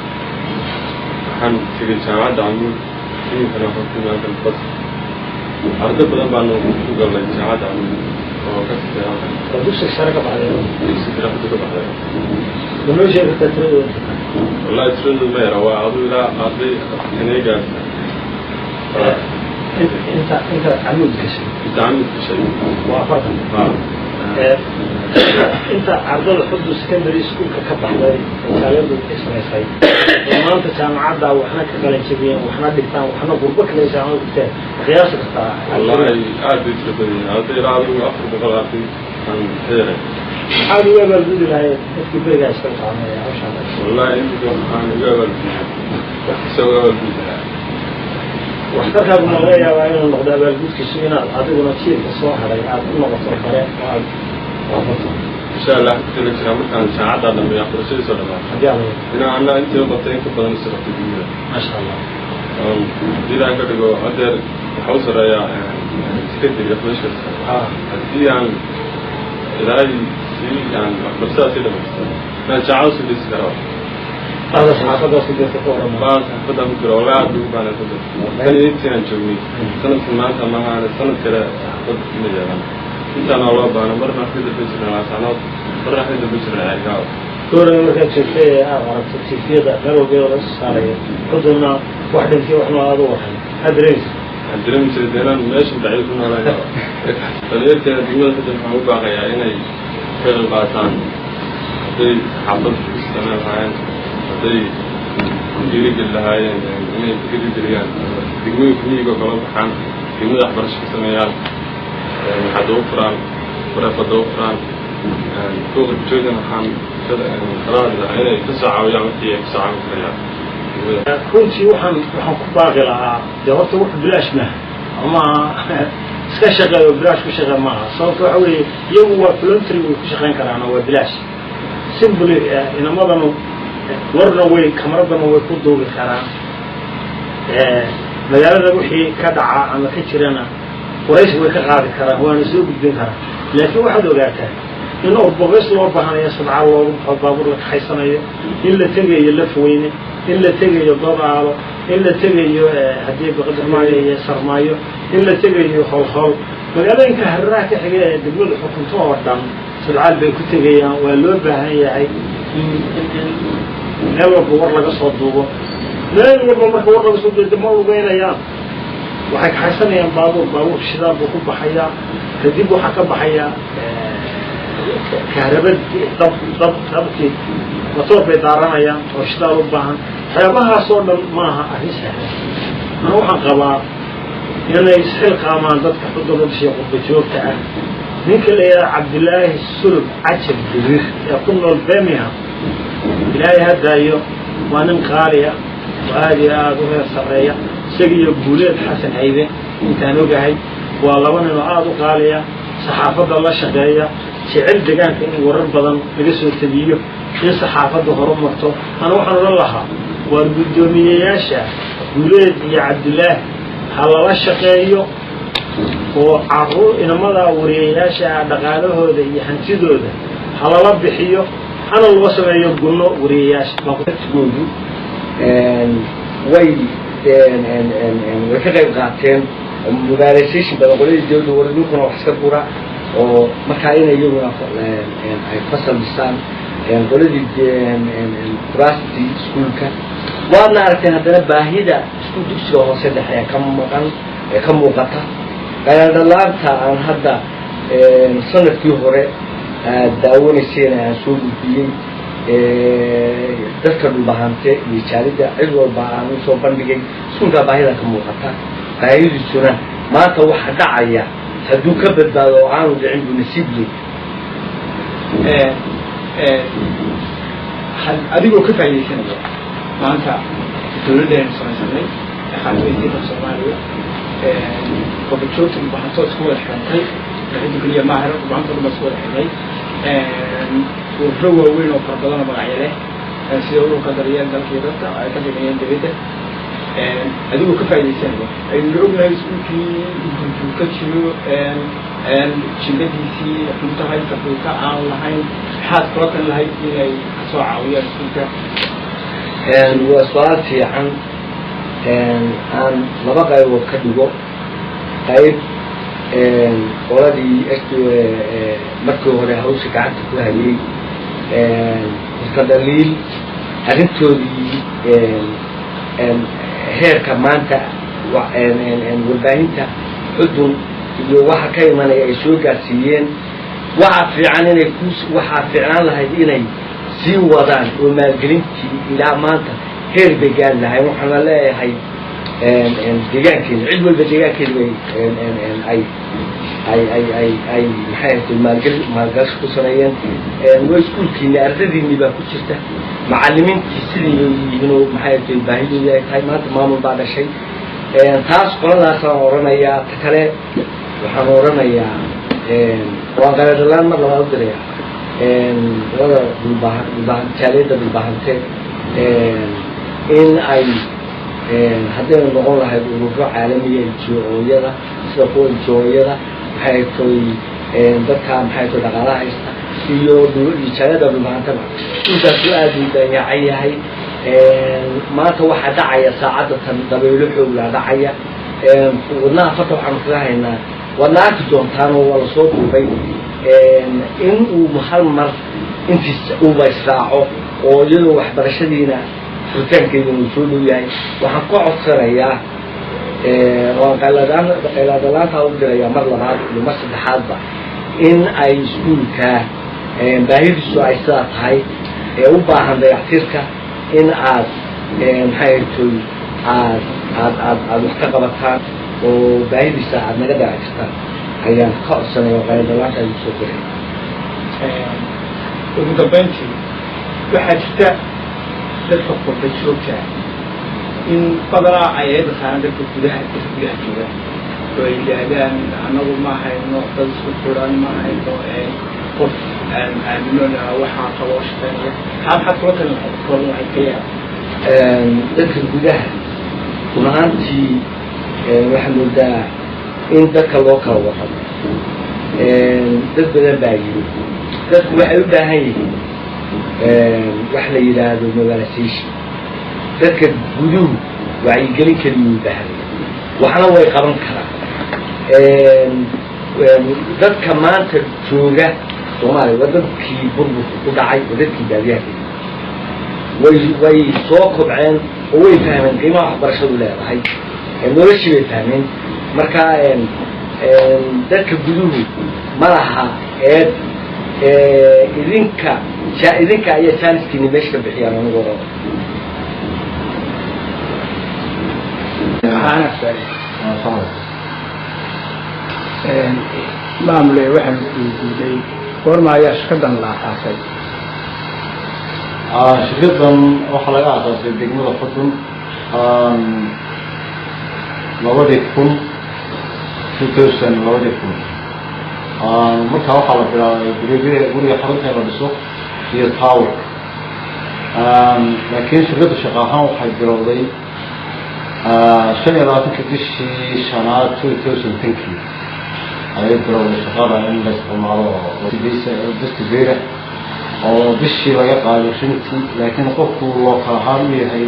Waxaan tegay jaamacadda Camuud, iminkana waxaan ku imaan bas arday badan baanu ku galnay jaamacadda Camuud oo ka sitay halkan. Waa dugsiga sare ka baxday? Dugsi sare Xudun ka baxday. Ma noo sheegi kartaa tiradooda? Wallahi tiradu ma yara, waa adu ilaa arday inay gaarta. Inta Camuud gashay? Inta Camuud gashay. Waa 40? Ha. Inta ardada Xudun Secondary Schoolka ka baxday ee jaaliyadu ay samaysay oo maanta jaamacadda waxna ka qalin jabiyeen, waxna dhigtaan, waxna qurbo kale jaamacada dhigteen, ma qiyaasi kartaa? Wallahi aad bay tiro badan yihiin arday, ilaa adigu 400 arday aan ka yaray. Maxaad ugu abaalgudi lahayd dadkii berigaa iska qaamay hawshaan? Wallahi imika waxaan ugu abaalgudi, wax kasta ugu abaalgudi lahaa. Waxtarkaagu ma laga yaabaa inuu noqdo abaalgudkiisu inaad adiguna jiilka soo haray aad u noqoto kale oo aad waafato? Insha Allah, ku tala jiraa markaan jaamacaddaa dhameeyo, waxbarashadiisoo dhamaato. Haddii alla yidhi. Inaan anna intii u qabtay in ka badan isu qabtay degmada. Maasha Allah. Haddii ilaahay ka dhigo, hadeer waxaa u sarreeyaa secondary waxbarashada. Haddii aan ilaahay sii aan waxbarashada sii dhamaysto, inaan jaamacad usii dhisi karaa. Bahda saxaafaddaas ku jirta ka warrama? Baa saxaafadda ku jira, wallahi aad ugu baahnaa xudun. Tan iyo intii aan joognay sanadkan maanta maahaan sanad kale saxaafad ma yeelan, intaana loo baahna. Marna wax ka dambe jirnaa Laasanood, marna wax ka dambe jirnaa Ceergaawo. Goorama markaad joogtay ee aad aragto TV-yada meel walba iyadoo laga soo saarayo Xudunna wax dhintay waxna aad u warran, maxaad dareemaysa? Waxaan dareemi jiray dee inaan meeshan daciif ku noolaan. Dhalinyarteena degmada Xudun waxaan u baaqayaa inay ka qayb qaataan, hadday saxaafad ku samayn lahaayeen, hadday ku dhiirigeli lahaayeen, inay ka dhiirigeliyaan degmooyinka miyiga oo kala baxaan, degmada waxbarasho ka sameeyaan, maxaad ugu furaan, bareefada u furaan. Kuwa joogana waxaan kala hadli lahaa inay kasoo caawiyaan wixii ay kasoo caawin karayaan degmada. Runtii waxaan ku baaqi lahaa, dee horta wuxu bilaash maaha, ama iska shaqeeyo bilaash ku shaqee maaha. Sababta waxa weeye, iyagu waa voluntary, way ku shaqayn karaan oo waa bilaash simply. Inamadanu warna way kamaradana way ku duubi karaan, magaalada wixii ka dhaca ama ka jirana waraysi way ka qaadi karaan, waana soo gudbin karaan. Laakiin waxaad ogaataa in orbogeys loo baahanayo, sabcaal loogu baxo, baabuur la kaxaysanayo, in la tegayo Lafweyne, in la tegayo Godaalo, in la tegayo haddii baqadamaayo iyo Sarmaayo, in la tegayo Holhol, magaalooyinka hareeraha ka xiga ee degmada xukunto oo dhan sabcaal bay ku tegayaan. Waa loo baahan yahay in meel walba war laga soo duubo. Meel walba marka war laga soo duubo, ma lugeynayaan, waxay kaxaysanayaan baabuur. Baabuurka shidaal buu ku baxayaa, kadib waxaa ka baxaya kahrabad, dab dab dabkii matoor bay daaranayaan oo shidaal u baahan. Waxyaabahaas oo dhan maaha arrin sahlan. Ana waxaan qabaa inay isxilqaamaan dadka Xudun u dhashay, qurba joogta ah. Ninka la yidhaha Cabdilaahi Sulub Cajab Diriir ee ku nool Birmingham, Ilaahay hadaayo, waa nin qaaliya oo aada iyo aada u heer sarreeya. Isaga iyo Guuleed Xasan Haybe, intaan ogahay, waa laba nin oo aada u qaaliya, saxaafadda la shaqeeya, jecel degaanka in warar badan laga soo tabiyo, in saxaafadda horumarto. Ana waxaan odhan lahaa, waar guddoomiyeyaasha Guuleed iyo Cabdilaahi ha lala shaqeeyo oo caruur inamada wariyayaasha ah dhaqaalahooda iyo hantidooda ha lala bixiyo, hana loo sameeyo gunno wariyayaasha. Goodu way ka qayb qaateen mobilization badan qoladii dawladda, war ninkuna wax iska gura oo markaa in iyaguna ay fasal dhisaan qoladii kuraastii iskuulka. Waadna aragteen haddana baahida iskuul dugsiga hoose dhexe ee ka maqan ee ka muuqata qayladhalaanta aan hadda sanadkii hore aad daawanayseen aan soo gudbiyey dadka Dhulbahante iyo jaalida cid walba aan usoo bandhigay iskuulkaa baahida ka muuqata. Baahidiisuna maanta waxa dhacaya hadduu ka badbaado oo aanu dhicin buu nasiib leey. Adigoo ka faaidaysanaya maanta dawladdeenu samaysanay ee khaatimistiinka Soomaaliya, qurbajoogta Dhulbahantoo isku wada xirantay, cidda keliya maaha, Dhulbahantoo dhan baa isku wada xirnay, ururo waaweyn oo fara badan oo magacyo leh sida ururka daryeel dalka iyo dadka ay ka sameeyeen dibadda, adigoo ka faaidaysanaya, aynu ognahay iskuulkii burbuur ka jiro, jingadiisii xun tahay, safuuka aan lahayn, maxaad kula talin lahayd inay kasoo caawiyaan iskuulka? Waa su-aal fiican. Aan laba qaybood ka dhigo. Qayb qoladii markii hore hawsha gacanta ku hayay, horta dhaliil Arrintoodii heerka maanta warbaahinta Xudun iyo waxa ka imanaya ay soo gaarsiiyeen, waxaa fiican inay ku waxaa fiicnaan lahayd inay sii wadaan oo maalgelintii ilaa maanta heer bay gaari lahayn. Waxaana leeyahay deegaankeeda, cid walba deegaankeeda bay ay maxay ahayd maalgashi ku sameeyeen. Waa iskuulkiini, ardadiinii baa ku jirta, macalimiintii sidii bay yihiin oo maxay ahayd baahidoodii ay tahay. Maanta maamul baa dhashay. Taas qoladaasaan odhanayaa. Ta kale waxaan odhanayaa, waan qayladhalaan mar labaad u dirayaa qolada dhulbaahan dhulbaahan jaaliyadda Dhulbahante in ay haddayna noqon lahayd ururo caalamiya, NGO-yada, sida kuwa NGO-yada, maxay toy, dadka maxay toy dhaqaalaha haysta iyo jaaliyadda Dhulbahantaba, dhulkaasu aad uu dayacan yahay. Maanta waxaa dhacaya saacadda tan dabaylo xooglaa dhacaya. Wadnaha farta waxaanu kaga haynaa, waadna arki doontaanoo waa lasoo duubay, in uu hal mar intiis uuba israaco oo iyadoo waxbarashadiina furitaankeeduna uu soo dhow yahay. Waxaan ka codsanayaa, waan qayladalaantaa u dirayaa mar labaad iyo mar saddexaadba, in ay iskuulka baahidiisu ay sidaa tahay ee u baahan dayactirka in aad maxay toy aad wax ka qabataan oo baahidiisa aad naga dayactirtaan ayaan ka codsanaya oo qayladalaanta igu soo diray. Ugu dambeyntii, waxaa jirta dadka qurba joogta in badanaa ay eedda saaran dadka gudaha jooga oo ay yidhaahdaan annagu ma hayno dad isku furan, ma hayno qof aan aaminona waxaan qabo oo shaqeynaya. Taa maxaad kula talin lahayd koodan waxay ka yaab? Dadka gudaha run ahaantii waxaa moodaa in dadka loo kala warramo. Dad badan baa yiri dadku waxay u baahan yihiin wax la yidhaahdo mobilization. Dadka guduhu wacyigelin keliyuu u baahan yahay, waxna way qaban karaan. Dadka maanta jooga Soomaaliya waa dadkii burburka ku dhacay, waa dadkii baadiyaha ka yimid. Way soo kobceen oo way fahmeen qiimaha waxbarashadu leedahay, noloshii bay fahmeen. Marka dadka guduhu ma laha eed. Idinka ayaa jaaniskiini meesha ka bixiyaan anigu oran. Waxaana su-aal, maamule, waxaan weydiinay goorma ayaa shirkadan la aasaasay? Shirkadan waxaa laga aasaasay degmada Xudun 2000, 2000, 2000. Markaa waxaa la bilaabay guriga xarunta in la dhiso iyo towerka, laakiin shirkaddu shaqo ahaan waxay bilowday 25-ka bishii shanaad 2010-kii ayay bilowday shaqada in la isticmaalo distributor oo bishii laga qaado shantii, laakiin qofku local ahaan u yahay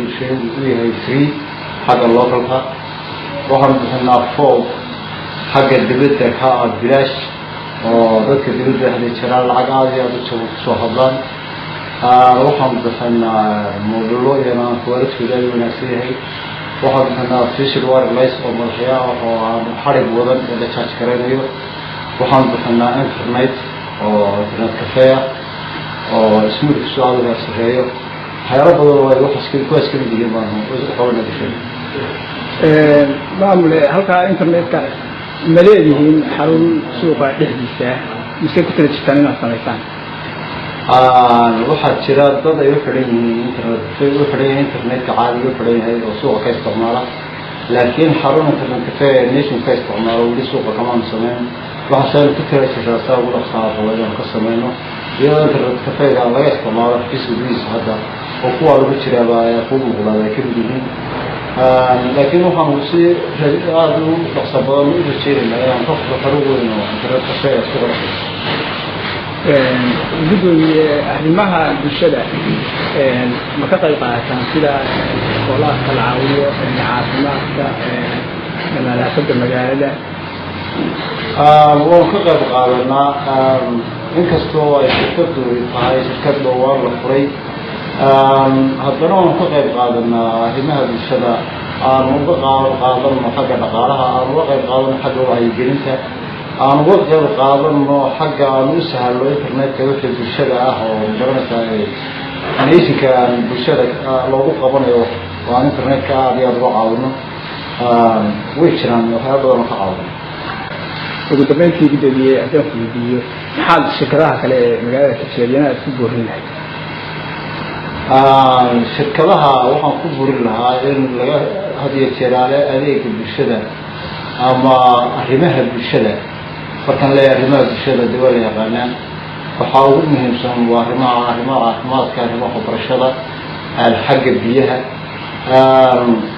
free. Xagga localka waxaanu bixinaa fob xagga dibadda ka ah bilaash, oo dadka dibadda haday jiraan lacag aada iyo aada u jaban kusoo hadlaan. Waxaanu bixinaa mobilo iyana quality-gooda aada u wanaagsan yahay. Waxaanu bixinaa fixed wireless oo madaxya ah oo aan xarig wadan ee la charge garaynayo. Waxaanu bixinaa internet oo internet cafe ah oo speedkiisu aada u heer sareeyo. Waxyaalo badan oo ay waxaas kuwaas kamid yihiin baanu qabana dishay. Maamule, halkaa internetka ma leedihiin xarun suuqa dhexdiisa mise ku tala jirtaan inaad samaysaan? Waxaa jira dad ay u xidhan yihiin internet cafe, u xidhan yahay internetka caadiga u xidhan yahay oo suuqa ka isticmaala, laakiin xarun internet cafe nation ka isticmaalo weli suuqa kamaanu sameyn. Waxaasaan ku tala jiraa saa ugu dhaqsaha qaba inaanu ka sameyno, iyadoo internet cafega laga isticmaalo xafiiska gudihiisa hadda oo kuwaa lagu jiraaba ayaa kuu muuqdaa ay kamid yihiin. Laakiin waxaanu si aada u dhaqsa badan u rajeynaynaa inaan ka furo xarun weyn oo internet cafe suuqa dhexdiisa. Gudoomiye, arrimaha bulshada ma ka qayb qaadataan, sida iskoolaadka la caawiyo, caafimaadka, nadaafadda magaalada? Waan ka qayb qaadanaa, inkastoo ay shirkadu tahay shirkad dhowaan la furay. Haddana waan ka qayb qaadanaa arrimaha bulshada, aan uga qaadano xagga dhaqaalaha, aan uga qayb qaadano xagga wacyigelinta, aan uga qayb qaadano xagga aan u sahalo internetka wixii bulshada ah oo magaranaysaa nation-ka aan bulshada loogu qabanayo oo aan internetka aada iyo aada uga caawino. Way jiraan waxyaaba badan oo ka caawino. Ugu dambeyntii, guddoomiye, haddaan ku weydiiyo, maxaad shirkadaha kale ee magaalada ka jira iyana aad ku boorin lahayd? Shirkadaha waxaan ku burin lahaa in laga had iyo jeeraale adeega bulshada ama arrimaha bulshada. Markaan leeyahay arrimaha bulshada, de waa la yaqaanaa, waxaa ugu muhiimsan waa arrimaha caafimaadka, arrimaha waxbarashada, xagga biyaha.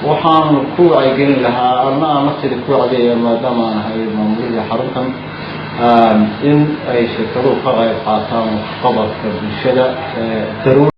Waxaan ku wacyigelin lahaa, ana aan naftayda ku wacdiyaya maadaama aan ahay maamulihii xaruntan, in ay shirkaduhu ka qayb qaataan waxqabadka bulshada daruuri.